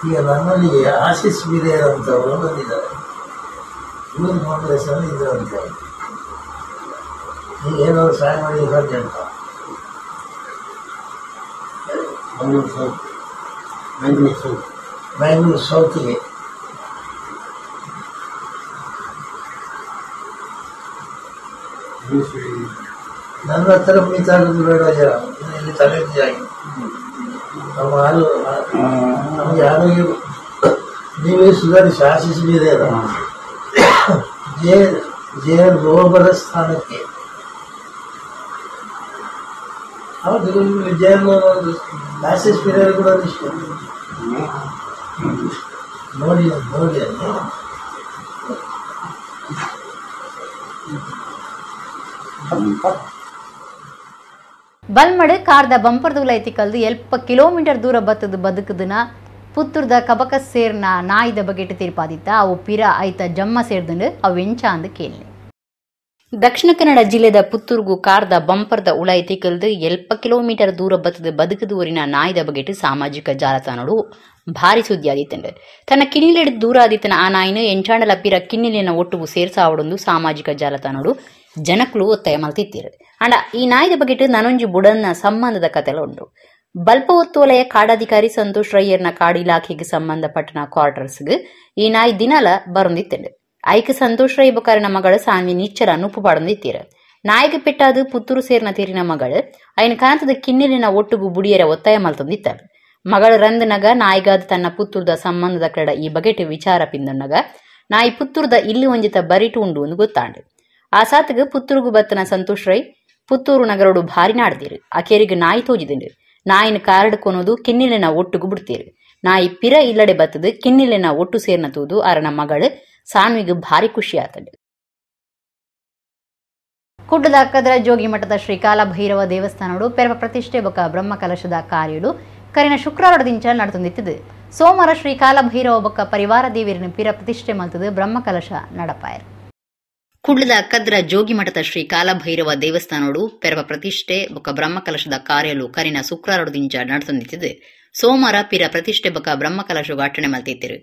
L: ಈಗ ನಮ್ಮಲ್ಲಿಗೆ ಆಶೀಶ್ ಬಿರೇರ್ ಅಂತವರು ಬಂದಿದ್ದಾರೆ, ಯೂತ್ ಕಾಂಗ್ರೆಸ್ ಅಲ್ಲಿ ಇದ್ರಂತೆ. ಈಗ ಏನಾದ್ರು ಸಹಾಯ ಮಾಡಿ ಸಾಧ್ಯ ಅಂತ ಮ್ಯಾಂಗ್ಳೂರು ಸೌತ್ಗೆ ನನ್ನ ಹತ್ರ ಮಾತಾಡೋದು ಬೇಡ, ಇಲ್ಲಿ ತಲೆ ಆಗಿ ನಮ್ಮ ನಮಗೆ ಆರೋಗ್ಯ ನೀವೇ ಸುಧಾರಿಸಿ. ಆಶೀಶ್ ಬಿರೇರ ಜೆ ಜೆ ರೋಬರ ಸ್ಥಾನಕ್ಕೆ ಹೌದು, ಜೆ ಆಶೀಶ್ ಪಿರೇರ ಕೂಡ ಇಷ್ಟ ನೋಡಿ ನೋಡಿ ಅಲ್ಲಿ
A: ಬಲ್ಮಡು ಕಾರ್ದ ಬಂಪರ್ದು ಲೈತಿ ಕಲ್ದು ಎಲ್ಪ ಕಿಲೋಮೀಟರ್ ದೂರ ಬತ್ತದು ಬದುಕುದನ ಪುತ್ತೂರ್ದ ಕಬಕ ಸೇರ್ನ ನಾಯಿದ ಬಗೆಟ್ ತೀರ್ಪಾದಿತ್ತ ಅವು ಪಿರ ಐತ ಜಮ್ಮ ಸೇರ್ದುಂಡು ಅವು ಎಂಚ ಅಂದ್ ಕೇಳಿ.
B: ದಕ್ಷಿಣ ಕನ್ನಡ ಜಿಲ್ಲೆದ ಪುತ್ತೂರ್ಗು ಕಾರ್ದ ಬಂಪರ್ದ ಉಳಾಯಿ ತಿಕ್ಕಲ್ದು ಎಲ್ಪ ಕಿಲೋಮೀಟರ್ ದೂರ ಬತ್ತದ ಬದುಕದು ಊರಿನ ನಾಯಿದ ಬಗೆಟ್ ಸಾಮಾಜಿಕ ಜಾಲತಾಣಡು ಭಾರಿ ಸುದ್ದಿ ಆದಿತ್ತಂಡು. ತನ್ನ ಕಿನ್ನಿಲೆಡ್ ದೂರ ಆದಿತ್ತನ ಆ ನಾಯಿನ ಎಂಚಾಂಡಲ ಪಿರ ಕಿನ್ನಿಲಿನ ಒಟ್ಟುಗು ಸೇರ್ಸಾವಡೊಂದು ಸಾಮಾಜಿಕ ಜಾಲತಾಣಡು ಜನಕ್ಲು ಒತ್ತಾಯ ಮಲ್ತಿತ್ತೀರು. ಅಂಡ ಈ ನಾಯಿದ ಬಗೆಟ್ ನನೊಂಜಿ ಬುಡನ್ನ ಸಂಬಂಧದ ಕತೆಲ ಉಂಡು. ಬಲ್ಪ ಒತ್ತುವಲಯ ಕಾಡಾಧಿಕಾರಿ ಸಂತೋಷ್ ರೈಯರ್ನ ಕಾಡು ಇಲಾಖೆಗೆ ಸಂಬಂಧಪಟ್ಟನ ಕ್ವಾರ್ಟರ್ಸ್ಗೆ ಈ ನಾಯಿ ದಿನಲ ಬರೊಂದಿತ್ತಂಡು. ಐಕ್ ಸಂತೋಷ್ ರೈ ಬೊಕಾರಿನ ಮಗಳು ಸಾನ್ವಿ ನಿಚ್ಚರ ನುಪ್ಪು ಪಾಡೊಂದಿತ್ತೀರ. ನಾಯಿಗೆ ಪೆಟ್ಟಾದು ಪುತ್ತೂರು ಸೇರಿನ ತೀರಿನ ಮಗಳು ಐನ ಕಾಂತದ ಕಿನ್ನಿಲಿನ ಒಟ್ಟುಗು ಬುಡಿಯರ ಒತ್ತಾಯ ಮಲ್ತೊಂದಿತ್ತಾಳು. ಮಗಳು ರಂದನಗ ನಾಯಿಗಾದ ತನ್ನ ಪುತ್ತೂರ್ದ ಸಂಬಂಧದ ಕಡ ಈ ಬಗೆಟ್ ವಿಚಾರ ಪಿಂದೊನ್ನಗ ನಾಯಿ ಪುತ್ತೂರ್ದ ಇಲ್ಲಿ ಒಂಜಿತ ಬರಿಟು ಉಂಡು ಒಂದು ಗೊತ್ತಾಂಡು. ಆ ಸಾತಗ ಪುತ್ತೂರುಗು ಬತ್ತನ ಸಂತೋಷ್ ರೈ ಪುತ್ತೂರು ನಗರೋಡು ಭಾರಿ ನಾಡ್ದಿರು. ಆಕೆರಿಗೆ ನಾಯಿ ತೋಜಿದಿಂಡು. ನಾಯಿನ ಕಾರ್ಡ್ ಕೊನೋದು ಕಿನ್ನಿಲಿನ ಒಟ್ಟುಗು ಬಿಡ್ತೀರು. ನಾಯಿ ಪಿರ ಇಲ್ಲಡೆ ಬತ್ತದು ಕಿನ್ನಿಲಿನ ಒಟ್ಟು ಸೇರ್ನ ತೂದು ಅರನ ಮಗಳು ಸಾನ್ವಿಗೆ ಭಾರಿ ಖುಷಿ ಆತಂಡು.
A: ಕುಡ್ಡದ ಕದ್ರ ಜೋಗಿಮಠದ ಶ್ರೀ ಕಾಲಭೈರವ ದೇವಸ್ಥಾನಡು ಪೆರಪ ಪ್ರತಿಷ್ಠೆ ಬೊಕ ಬ್ರಹ್ಮಕಲಶದ ಕಾರ್ಯಡು ಕರಿನ ಶುಕ್ರವಾರದಿಂಚ ನಡತೊಂದಿತ್ತದು. ಸೋಮವಾರ ಶ್ರೀ ಕಾಲಭೈರವ ಬೊಕ ಪರಿವಾರ ದೇವಿಯರನ್ನು ಪಿರ ಪ್ರತಿಷ್ಠೆ ಮಲ್ತದು ಬ್ರಹ್ಮಕಲಶ ನಡಪಾಯರು.
B: ಕುಡ್ಲದ ಕದ್ರ ಜೋಗಿಮಠದ ಶ್ರೀ ಕಾಲಭೈರವ ದೇವಸ್ಥಾನಡು ಪೆರಪ ಪ್ರತಿಷ್ಠೆ ಬೊಕ ಬ್ರಹ್ಮಕಲಶದ ಕಾರ್ಯಲು ಕರಿನ ಶುಕ್ರವಾರದಿಂಚ ನಡತೊಂದಿತ್ತದು. ಸೋಮವಾರ ಪಿರ ಪ್ರತಿಷ್ಠೆ ಬೊಕ ಬ್ರಹ್ಮಕಲಶಗ ಅಟ್ಟಣೆ ಮಲ್ತಿತ್ತಿರು.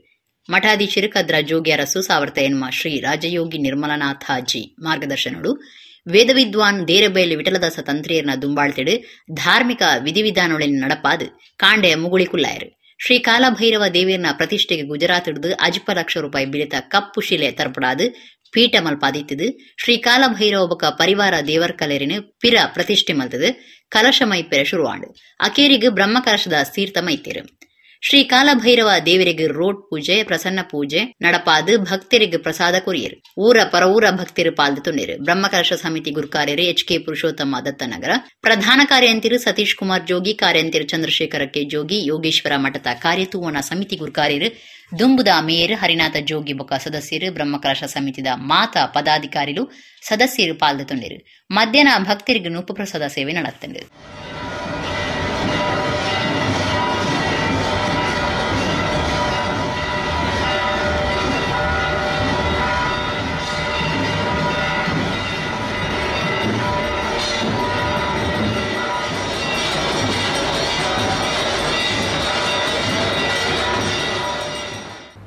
B: ಮಠಾಧೀಶರು ಕದ್ರ ಜೋಗಿಯರಸು 1008 ಶ್ರೀ ರಾಜಯೋಗಿ ನಿರ್ಮಲನಾಥಾಜಿ ಮಾರ್ಗದರ್ಶನಡು ವೇದವಿದ್ವಾನ್ ದೇರಬೈಲಿ ವಿಠಲದಾಸ ತಂತ್ರಿಯರ್ನ ದುಂಬಾಳ್ತಿಡು ಧಾರ್ಮಿಕ ವಿಧಿವಿಧಾನೊಳಿನ ನಡಪಾದು ಕಾಂಡೆ ಮುಗುಳಿ ಕುಲ್ಲಾಯರು. ಶ್ರೀ ಕಾಲಭೈರವ ದೇವಿಯರ್ನ ಪ್ರತಿಷ್ಠೆಗೆ ಗುಜರಾತ್ ಹಿಡಿದು 5 ಲಕ್ಷ ರೂಪಾಯಿ ಬಿಳಿತ ಕಪ್ಪು ಶಿಲೆ ತರ್ಪಡಾದು ಪೀಠ ಮಲ್ಪಾದಿತ್ತದು. ಶ್ರೀ ಕಾಲಭೈರವ ಬೊಕ ಪರಿವಾರ ದೇವರ್ ಕಲೆರಿನ ಪಿರ ಪ್ರತಿಷ್ಠೆ ಮಲ್ತದು ಕಲಶ ಮೈಪೆರ ಶುರುವಾಂಡು. ಅಕೇರಿಗೆ ಬ್ರಹ್ಮಕಲಶದ ತೀರ್ಥ ಮೈತಿರು. ಶ್ರೀ ಕಾಲಭೈರವ ದೇವರಿಗೆ ರೋಡ್ ಪೂಜೆ ಪ್ರಸನ್ನ ಪೂಜೆ ನಡಪಾದು ಭಕ್ತರಿಗೆ ಪ್ರಸಾದ ಕೊರಿಯರು. ಊರ ಪರವೂರ ಭಕ್ತರು ಪಾಲ್ದು ತೊಂಡಿರು. ಬ್ರಹ್ಮಕಲಶ ಸಮಿತಿ ಗುರುಕಾರ್ಯರು ಎಚ್ ಕೆ ಪುರುಷೋತ್ತಮ ದತ್ತನಗರ, ಪ್ರಧಾನ ಕಾರ್ಯಂತಿರು ಸತೀಶ್ ಕುಮಾರ್ ಜೋಗಿ, ಕಾರ್ಯಂತಿರು ಚಂದ್ರಶೇಖರ ಕೆ ಜೋಗಿ, ಯೋಗೇಶ್ವರ ಮಠದ ಕಾರ್ಯತೂವನ ಸಮಿತಿ ಗುರುಕಾರ್ಯರು ದುಂಬುದ ಮೇಯರ್ ಹರಿನಾಥ ಜೋಗಿ ಬೊಕ ಸದಸ್ಯರು, ಬ್ರಹ್ಮಕಲಶ ಸಮಿತಿದ ಮಾತಾ ಪದಾಧಿಕಾರಿಲು ಸದಸ್ಯರು ಪಾಲ್ದು ತೊಂಡಿರು. ಮಧ್ಯಾಹ್ನ ಭಕ್ತರಿಗೆ ನುಪ್ಪು ಪ್ರಸಾದ ಸೇವೆ ನಡತ್ತಂಡು.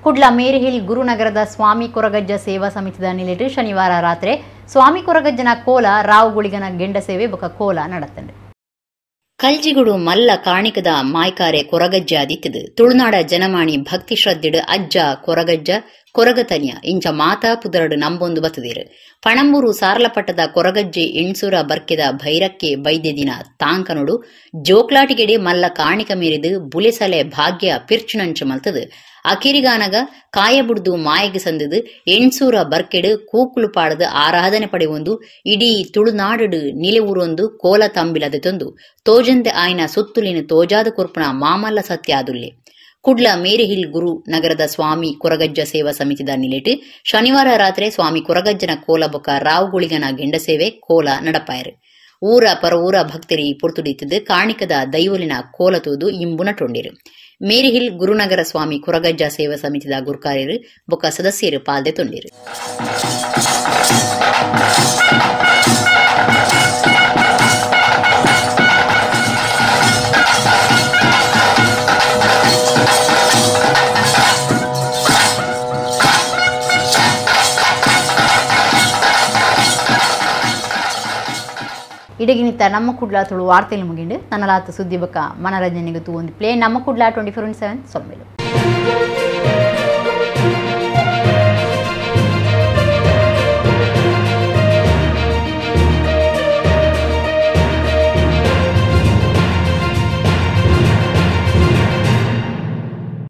A: ಕುಡ್ಲ ಮೇರಿಹಿಲ್ ಗುರುನಗರದ ಸ್ವಾಮಿ ಕೊರಗಜ್ಜ ಸೇವಾ ಸಮಿತಿದ ನಿಲೆಟು ಶನಿವಾರ ರಾತ್ರಿ ಸ್ವಾಮಿ ಕೊರಗಜ್ಜನ ಕೋಲ ರಾವು ಗುಳಿಗನ ಗೆಂಡ ಸೇವೆ ಬೊಕ ಕೋಲ ನಡತ್ತಂಡು.
B: ಕಲ್ಜಿಗುಡು ಮಲ್ಲ ಕಾಣಿಕದ ಮಾಯ್ಕಾರೆ ಕೊರಗಜ್ಜ ಆದಿತ್ತದು. ತುಳುನಾಡ ಜನಮಾಣಿ ಭಕ್ತಿ ಶ್ರದ್ಧೆಡು ಅಜ್ಜ ಕೊರಗಜ್ಜ ಕೊರಗತನಿಯ ಇಂಚ ಮಾತಾ ಪುದರಡು ನಂಬೊಂದು ಬತ್ತದಿರು. ಪಣಂಬೂರು ಸಾರ್ಲಪಟ್ಟದ ಕೊರಗಜ್ಜೆ ಎಣ್ಸೂರ ಬರ್ಕೆದ ಭೈರಕ್ಕೆ ಬೈದೆ ದಿನ ತಾಂಕನೊಡು ಜೋಕ್ಲಾಟಿಗೆಡೆ ಮಲ್ಲ ಕಾಣಿಕ ಮೀರಿದು ಬುಲೆಸಲೆ ಭಾಗ್ಯ ಪಿರ್ಚುನಂಚ ಮಲ್ತದು. ಅಕಿರಿಗಾನಗ ಕಾಯಬುಡ್ದು ಮಾಯಗೆ ಸಂದದು ಎಣ್ಸೂರ ಬರ್ಕೆಡು ಕೂಕುಲು ಪಾಡದು ಆರಾಧನೆ ಪಡೆಯೊಂದು ಇಡೀ ತುಳುನಾಡು ನಿಲೆಊರೊಂದು ಕೋಲ ತಂಬಿಲದ ತಂದು ತೋಜಂದೆ ಆಯ್ನ ಸುತ್ತುಲಿನ ತೋಜಾದ ಕೊರ್ಪುನ ಮಾಮಲ್ಲ ಸತ್ಯ ಆದುಲ್ಲೆ. ಕುಡ್ಲ ಮೇರಿಹಿಲ್ ಗುರು ನಗರದ ಸ್ವಾಮಿ ಕೊರಗಜ್ಜ ಸೇವಾ ಸಮಿತಿದ ನಿಲೆಟು ಶನಿವಾರ ರಾತ್ರಿ ಸ್ವಾಮಿ ಕೊರಗಜ್ಜನ ಕೋಲ ಬೊಕ ರಾವುಗುಳಿಗನ ಗೆಂಡಸೇವೆ ಕೋಲ ನಡಪಾಯರು. ಊರ ಪರವೂರ ಭಕ್ತರಿ ಪೊರ್ತುಡಿತದು ಕಾಣಿಕದ ದೈವಲಿನ ಕೋಲ ತೂದು ಇಂಬುನ ಟೊಂಡಿರು. ಮೇರಿಹಿಲ್ ಗುರುನಗರ ಸ್ವಾಮಿ ಕೊರಗಜ್ಜ ಸೇವಾ ಸಮಿತಿದ ಗುರುಕಾರ್ಯರು ಬೊಕ ಸದಸ್ಯರು ಪಾಲ್ದೆ ತೊಂಡಿರು.
A: ಇಡಗಿನಿತ ನಮ್ಮ ಕುಡ್ಲ ತುಳು ವಾರ್ತೆಯಲ್ಲಿ ಮುಗಿಂಡು ನನ್ನಲಾತ ಸುದ್ದಿ ಬಕ್ಕ ಮನರಂಜನೆಗೆ ತೂ ಒಂದು ಪ್ಲೇ ನಮ್ಮ ಕುಡ್ಲ 24/7 ಸೊಮ್ಮೆಲು.